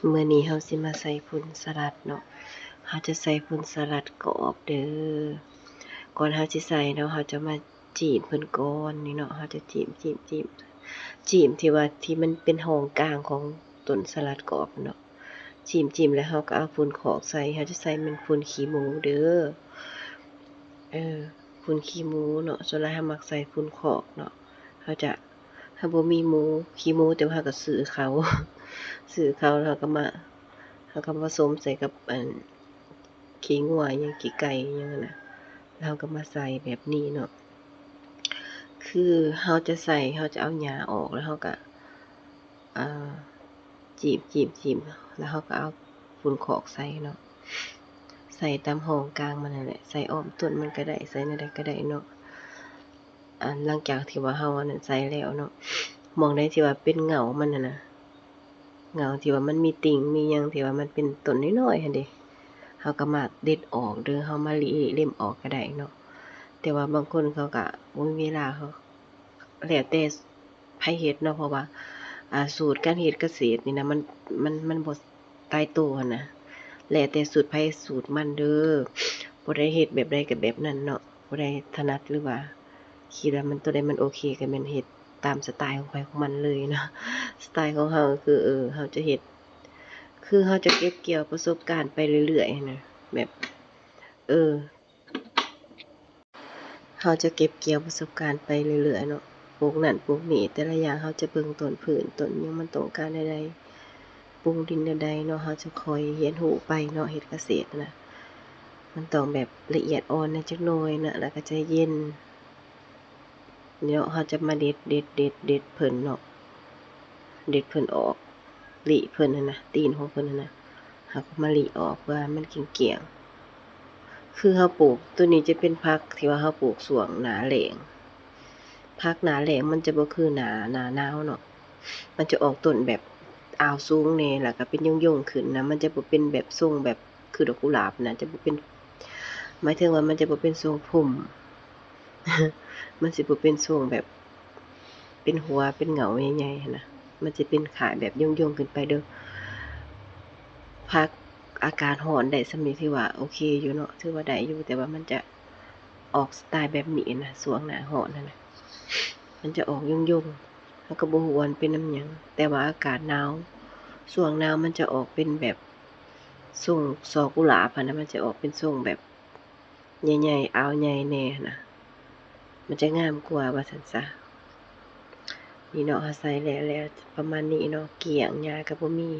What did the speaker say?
ມື້ນີ້ເຮົາຊິມາໃສ່ຝຸ່ນສະຫຼັດເນາະ, ເຮົາຈະໃສ່ຝຸ່ນສະຫຼັດກອບເດີ. ກ່ອນເຮົາຊິໃສ່ເນາະ, ເຮົາຈະມາຈີ້ມເພິ່ນກ່ອນນີ້ເນາະ, ເຮົາຈະຈີ້ມ ຈີ້ມ ຈີ້ມ ຈີ້ມທີ່ວ່າທີ່ມັນເປັນຮ່ອງກາງຂອງຕົ້ນສະຫຼັດກອບເນາະ, ຈີ້ມ ຈີ້ມແລ້ວເຮົາກໍເອົາຝຸ່ນຂອກໃສ່. ເຮົາຈະໃສ່ແມ່ນຝຸ່ນຂີ້ໝູເດີ, ຝຸ່ນຂີ້ໝູເນາະ, ສ່ວນຫຼາຍເຮົາມັກໃສ່ຝຸ່ນຂອກເນາະ. ເຮົາຈະ ເຮົາບໍ່ມີໝູ ຂີ້ໝູ ແຕ່ວ່າເຮົາກໍຊື້ເຂົາ ຊື້ເຂົາ ແລ້ວເຮົາກໍມາ ເຮົາກໍມາສົມໃສ່ກັບ ອັນ ຂີ້ງົວຫຍັງ ຂີ້ໄກ່ຫຍັງຫັ້ນນະ, ແລ້ວເຮົາກໍມາໃສ່ແບບນີ້ເນາະ. ຄືເຮົາຈະໃສ່ ເຮົາຈະເອົາຫຍ້າອອກ ແລ້ວເຮົາກໍ ອ່າ ຈີບ ຈີບ ຈີບ ແລ້ວເຮົາກໍເອົາຝຸ່ນຂອກໃສ່ເນາະ, ໃສ່ຕາມຮ່ອງກາງມັນນັ້ນແຫຼະ, ໃສ່ອ້ອມຕົ້ນມັນກໍໄດ້ ໃສ່ແນວໃດກໍໄດ້ເນາະ. ອັນ ຫຼັງຈາກທີ່ວ່າເຮົາອັນນັ້ນໃສ່ແລ້ວເນາະ, ໝ່ອງໃດທີ່ວ່າເປັນເຫງົ້າມັນຫັ້ນນະ ເຫງົ້າທີ່ວ່າມັນມີຕິ່ງມີຫຍັງ ທີ່ວ່າມັນເປັນຕົ້ນນ້ອຍໆຫັ້ນເດ, ເຮົາກໍມາເດັດອອກເດີ, ເຮົາມາລິເລັມອອກກໍໄດ້ເນາະ. ແຕ່ວ່າບາງຄົນເຂົາກໍບໍ່ມີເວລາ, ເຂົາ ແລ້ວແຕ່ ໃຜເຮັດເນາະ, ເພາະວ່າ ອ່າ ສູດການເຮັດກະເສດນີ້ນະ ມັນ ມັນ ມັນບໍ່ຕາຍໂຕຫັ້ນນະ, ແລ້ວແຕ່ສູດໃຜສູດມັນເດີ. ຜູ້ໃດເຮັດແບບໃດກໍແບບນັ້ນເນາະ, ຜູ້ໃດຖະໜັດ ຫຼືວ່າຄິດວ່າມັນ ຕົວໃດມັນໂອເຄ ກໍແມ່ນເຮັດຕາມສະໄຕຂອງໃຜຂອງມັນເລີຍເນາະ. ສະໄຕຂອງເຮົາກໍຄື ເອີ ເຮົາຈະເຮັດ ຄືເຮົາຈະເກັບກ່ຽວປະສົບການໄປເລື້ອຍໆຫັ້ນນະ, ແບບ ເອີ ເຮົາຈະເກັບກ່ຽວປະສົບການໄປເລື້ອຍໆເນາະ, ປູກນັ້ນປູກນີ້ ແຕ່ລະຢ່າງເຮົາຈະເບິ່ງຕົ້ນພືນ ຕົ້ນຫຍັງມັນຕ້ອງການແນວໃດ, ປຸງດິນແນວໃດເນາະ, ເຮົາຈະຄ່ອຍຮຽນຮູ້ໄປເນາະ. ເຮັດກະເສດນະ ມັນຕ້ອງແບບລະອຽດອ່ອນແດ່ຈັກໜ້ອຍນະ ແລ້ວກໍໃຈເຢັນເນາະ. ເຮົາຈະມາເດັດ ເດັດ ເດັດ ເດັດເພິ່ນເນາະ, ເດັດເພິ່ນອອກ ລີ້ເພິ່ນຫັ້ນນະ, ຕີນຂອງເພິ່ນຫັ້ນນະ, ເຮົາກໍມາລີ້ອອກເພື່ອໃຫ້ມັນກ້ຽງໆ. ຄືເຮົາປູກ ຕົວນີ້ຈະເປັນຜັກທີ່ວ່າເຮົາປູກຊ່ວງໜ້າແລ້ງ, ຜັກໜ້າແລ້ງມັນຈະບໍ່ຄືໜ້າ ໜ້າໜາວເນາະ, ມັນຈະອອກຕົ້ນແບບອາວສູງແດ່ ແລ້ວກໍເປັນຍົງໆຂຶ້ນນະ, ມັນຈະບໍ່ເປັນແບບຊົງແບບຄືດອກກຸຫຼາບນະ, ຈະບໍ່ເປັນ ໝາຍເຖິງວ່າມັນຈະບໍ່ເປັນຊົງພົມ ມັນຊິບໍ່ເປັນຊົງແບບ ເປັນຫົວເປັນເຫງົ້າໃຫຍ່ໆຫັ້ນນະ, ມັນຈະເປັນຄ້າຍແບບຍົງໆຂຶ້ນໄປເດີ. ຜັກອາກາດຮ້ອນໄດ້ສ່ຳນີ້ຖືວ່າໂອເຄຢູ່ເນາະ, ຖືວ່າໄດ້ຢູ່, ແຕ່ວ່າມັນຈະອອກສະໄຕແບບນີ້ນະ, ຊ່ວງໜ້າຮ້ອນຫັ້ນນະ ມັນຈະອອກຍົງໆ, ເຮົາກໍບໍ່ຮູ້ວ່າມັນເປັນນຳຫຍັງ. ແຕ່ວ່າອາກາດໜາວ ຊ່ວງໜາວມັນຈະອອກເປັນແບບຊົງ ຊອກກຸຫຼາບຫັ້ນນະ, ມັນຈະອອກເປັນຊົງແບບ ໃຫຍ່ໆ ອາວໃຫຍ່ແດ່ຫັ້ນນະ, ມັນຈະງາມກວ່າວ່າຊັ້ນຊະ. ນີ້ເນາະ ເຮົາໃສ່ແລ້ວ ແລ້ວປະມານນີ້ເນາະ, ກ້ຽງ ຫຍ້າກໍບໍ່ມີ.